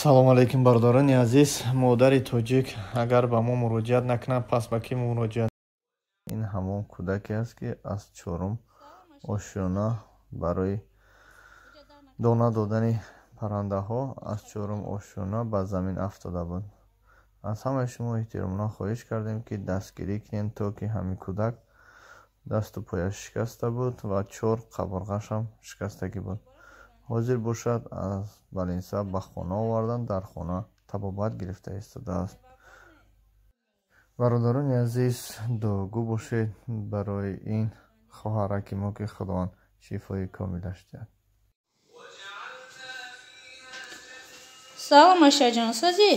Салом алейкум, бародарони азиз. Модари тоҷик агар ба мо муроҷиат накунад, пас ба кӣ муроҷиат? Ин ҳамон кӯдаке аст, ки аз чорум ошёна барои дона додани паррандаҳо аз чорум ошёна ба замин афтода буд. Аз ҳамаи шумо эҳтиромона хоҳиш кардем, ки дастгирӣ кунем, то ки ҳамин кӯдак дасту пояш шикаста буд ва чор қабурғашам шикастагӣ буд. Ҳозир бошад, аз больница ба хона овардан, дар хона табобат гирифта истодааст. Бародарони азиз, дуогӯ бошед барои ин хоҳараки мо, ки Худованд шифои комилаш диҳад. Салом, Ашаҷон, созӣ?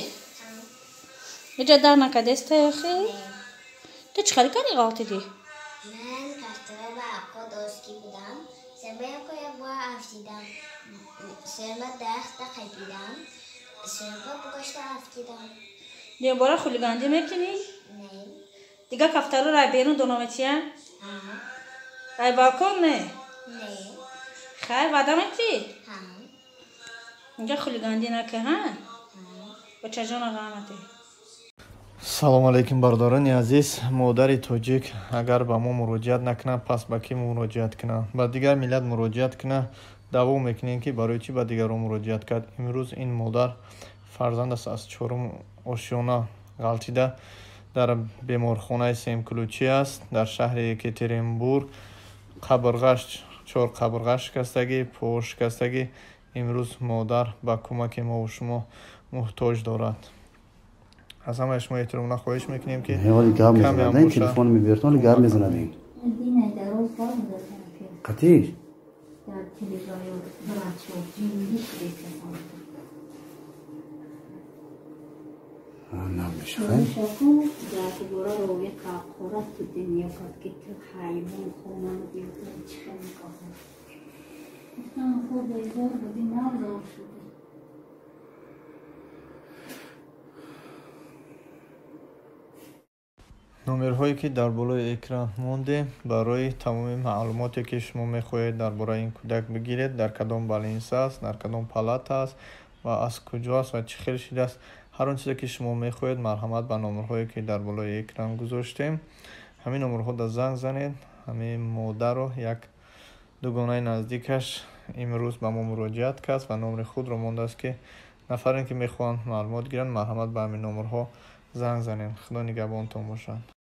Иҷа дар накардеста охи? Ту чӣ хари кардӣ, ғалтидӣ? Ман кафтара ба ақо доски будам. Сермаякоя бо афтидам. Серма дарахта қайпидам. Серма бугашта афтидам. Дубора хулигандӣ мекунӣ? Не. Дига кафтаро ай берун донаметия? Ҳа. Ай балкон не? Не. Хай, ваъда метӣ? Ҳа. Инҷа хулигандӣ накун, ҳа? Ҳа. Бачаҷона ғамате. Салом алейкум, бародарони азиз. Модари тоҷик агар ба мо муроҷиат накунад, пас ба кӣ муроҷиат кунад? Ба дигар миллат муроҷиат кунад, даъво мекунем, ки барои чӣ ба дигарон муроҷиат кард. Имрӯз ин модар фарзандаш аз чорум ошёна ғалтида, дар беморхонаи Семключӣ аст дар шаҳри Екатеринбург. Қабурғаш, чор қабурғаш шикастагӣ, по шикастагӣ. Имрӯз модар ба кӯмаки мову шумо муҳтоҷ дорад. Аз ҳамаи шумо эҳтиромона хоҳиш мекунем, ки ҳоли гап каме мезанад, ҳам не? боша Телефон мебиртон, ҳоли гап кӯмак мезанад. кунем. Қатиш намеша. Номерҳое, ки дар болои экран мондем, барои тамоми маълумоте, ки шумо мехоҳед дар бораи ин кӯдак бигиред, дар кадом больница аст, дар кадом палата аст ва аз куҷо аст ва чӣ хел шидааст, ҳар он чизе, ки шумо мехоҳед, марҳамат, ба номерҳое, ки дар болои экран гузоштем, ҳамин номерҳода занг занед. Ҳамин модарро як дугонаи наздикаш имрӯз ба мо муроҷиат кард ва номери худро мондааст, ки нафаре, ки мехоҳанд маълумот гиранд, марҳамат, ба ҳамин номерҳо занг занед. Худо нигаҳбонтон бошад.